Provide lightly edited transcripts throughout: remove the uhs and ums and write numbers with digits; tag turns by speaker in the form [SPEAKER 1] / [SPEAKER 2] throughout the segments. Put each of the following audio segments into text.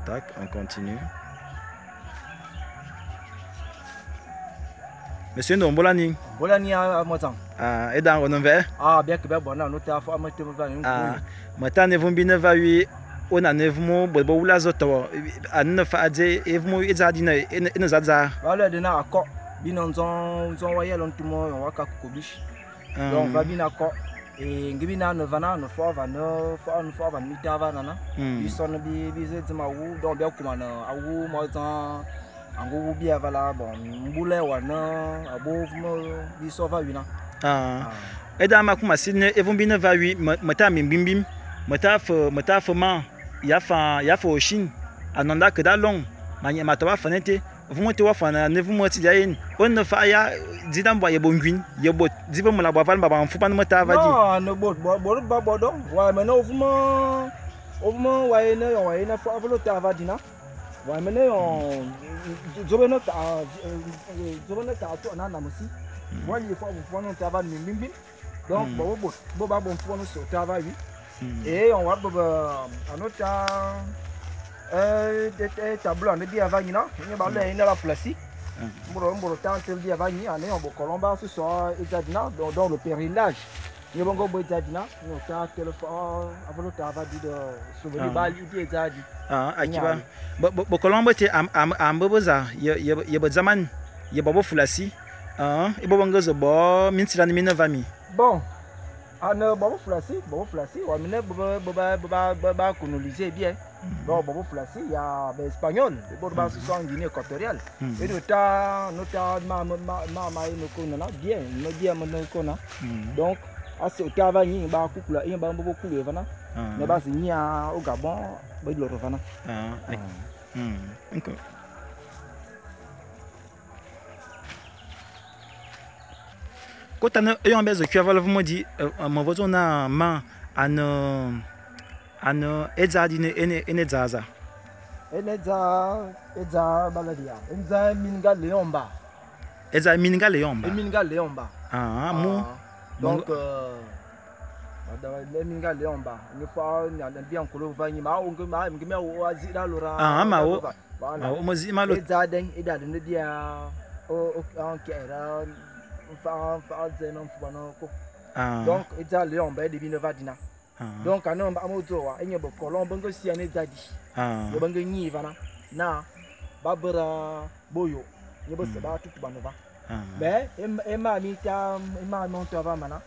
[SPEAKER 1] Tac, on continue. Monsieur Ndombolani.
[SPEAKER 2] Bolani a mozang.
[SPEAKER 1] Ah, et dans on va.
[SPEAKER 2] Ah, bien que bien bon, non, ta fo amete va
[SPEAKER 1] Ah, mata ne vumbi ne va wi ona ne vumo bo bo wula zoto an ne fa adze e vumo e za di ne e ne za za.
[SPEAKER 2] Ba le de na akọ bi non zon zon wa yelon tumo wa ka kobish. Donc va bi na ko e ngi bi na ne va na ne fo va ne fo ne fo va mi ta va na na. Bi son bi bi ze ma wu donc bien kuma na awu mo zon ango wu bi avala bon mbule wa na abo mo bi so va wi na.
[SPEAKER 1] Ah. E da ma kuma si ne e vumbi ne va wi mata mi bimbim mata fo ma ya fa ya fo shin ananda ke da long ma nya mata wa fanete vumo te wa fana ne vumo ti ya yin on ne fa ya di dan bo ye bongwin ye bo di bo la bo val ba ba fu pan mata va di
[SPEAKER 2] Non, ne bo bo ba bo do wa me no vumo ovumo wa ye ne wa ye ne fo avolo ta va dina wa me ne yon zobe no ta zobe no ta to na na mosi wa li fo fo no ta va mi bim donc bo bo bo ba bon fo no so ta va wi et on va bo anota tableau ne bi ava nyina ni ba le ina la flasi mboro mboro tant bi ava nyi ane on bo colomba ce soir ezadina dans le pèlerinage ni bongo bo ezadina ni ta téléphone avolo ta va di de souvenir ba li di ezadi
[SPEAKER 1] ah akiba bo bo colomba te am am am bo za ye ye bo zaman ye bo flasi ah e bo bongo zo bo min tira ni min va mi
[SPEAKER 2] bon ah bon flasi wa mine bo bo ba ba coloniser bien. Donc bon flasi il y a espagnol, bon ba sont en Guinée équatoriale. Et nota nota ma ma ma ma no kona bien, no bien no kona. Donc à ce tava ni ba kukula, ba bo kulu vana. Mais ba si nya au Gabon, ba lo revana.
[SPEAKER 1] Ah. OK. Kota ne eyon bezo ki aval vumo di mo vozo na ma an an edza di ne ene ene zaza
[SPEAKER 2] ene za edza baladia edza minga leomba
[SPEAKER 1] edza minga leomba
[SPEAKER 2] minga leomba
[SPEAKER 1] ah mu
[SPEAKER 2] donc madame minga leomba ni fa na bien kolo va ni ma o ma ngi me o azira lora
[SPEAKER 1] ah ma o ma o mo zi ma lo
[SPEAKER 2] edza den eda den dia o o an ki era fa fa zeno fa no ko donc edza leomba e de bi ne va dina. Donc anon ba moto wa enye bo kolon bongo si ane zadi yo bongo nyi vana na babara boyo nye bo se ba tutu banova mais e ma mi ta e ma non to va mana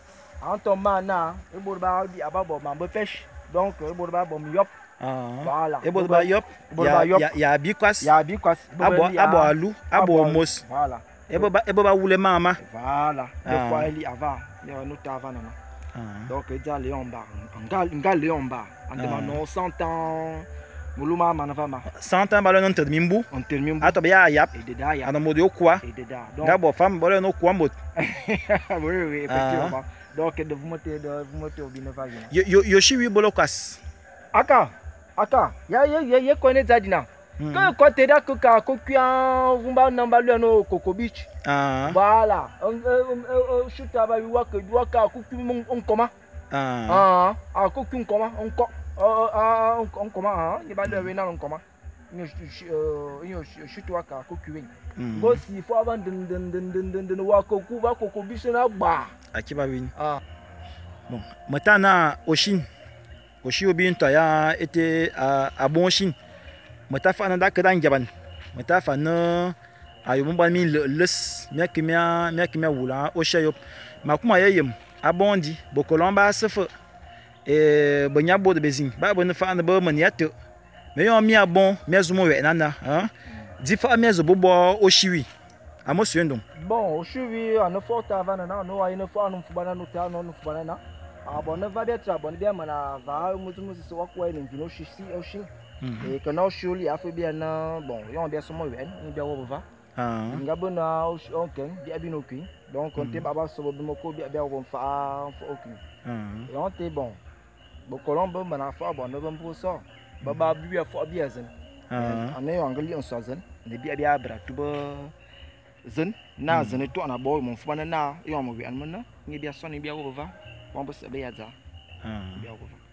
[SPEAKER 2] en to ma na e bo ba di aba bo ma bo pêche donc e bo ba bo mi yop voilà
[SPEAKER 1] e bo ba yop ya ya bikwas
[SPEAKER 2] ya bikwas
[SPEAKER 1] abo abo alu abo mos
[SPEAKER 2] voilà
[SPEAKER 1] e bo ba wule mama
[SPEAKER 2] voilà de fois eli ava ya no ta va nana. Donc il y a Léon Bar, nga Léon Bar, en demandant 100 ans, Moulouma manavama.
[SPEAKER 1] 100 ans balon on termimbu.
[SPEAKER 2] On termimbu.
[SPEAKER 1] Ato ya yap.
[SPEAKER 2] Et deda yap.
[SPEAKER 1] Ana modio quoi.
[SPEAKER 2] Et deda. Donc
[SPEAKER 1] nga bo femme balon no quoi mot.
[SPEAKER 2] Oui oui effectivement. Donc de vous monter au binova.
[SPEAKER 1] Yo yo yoshi wi bolokas.
[SPEAKER 2] Aka aka ya ya ya ya connaît Zadina. Que côté da que ka ko kuan vumba namba le no Coco Beach.
[SPEAKER 1] Ah.
[SPEAKER 2] Voilà. Shoot aba wi wa ke wa ka ku on koma.
[SPEAKER 1] Ah.
[SPEAKER 2] Ah, ko ku koma on ko ah on koma ah, ni ba le we na on koma. Ni shoot wa ka ko ku we. Go si fo aban den den den den den wa ko ku ba Coco Beach na ba.
[SPEAKER 1] Akiba win.
[SPEAKER 2] Ah.
[SPEAKER 1] Bon, matana oshin. Oshi obi nto ya ete a bon shin. Mata fa na da ka dan jaban. Mata fa na ayo mo ba mi les mi ki mi wula o sheyo ma kuma yeyem abondi bokolomba sefo e bonya bo de bezin ba bo ne fa na bo maniato me yo mi abon mi azumo we nana hein di fa mi azubo bo o shiwi amo su ndum
[SPEAKER 2] bon o shiwi ana fo ta va na no ay no fo anu fu bana no ta no fu bana na abon ne va bien tra bon bien mana va mo tu mo so wa ko en no shi si o shi et que no shi li afu bien na bon yo bien so mo we ni bien wo va. Nga bona on ken bi abi no ki donc on te baba so bi moko bi abi on fa fa oki et on te bon bo colombo mana fa bon no bon pour ça baba bi fa bi azen on est anglais on so zen ne bi abi abra tu bo zen na zen to na bo mon fa na na yo mo bi an mon na ni bi so ni bi wo va bon bo se be ya za bi wo va.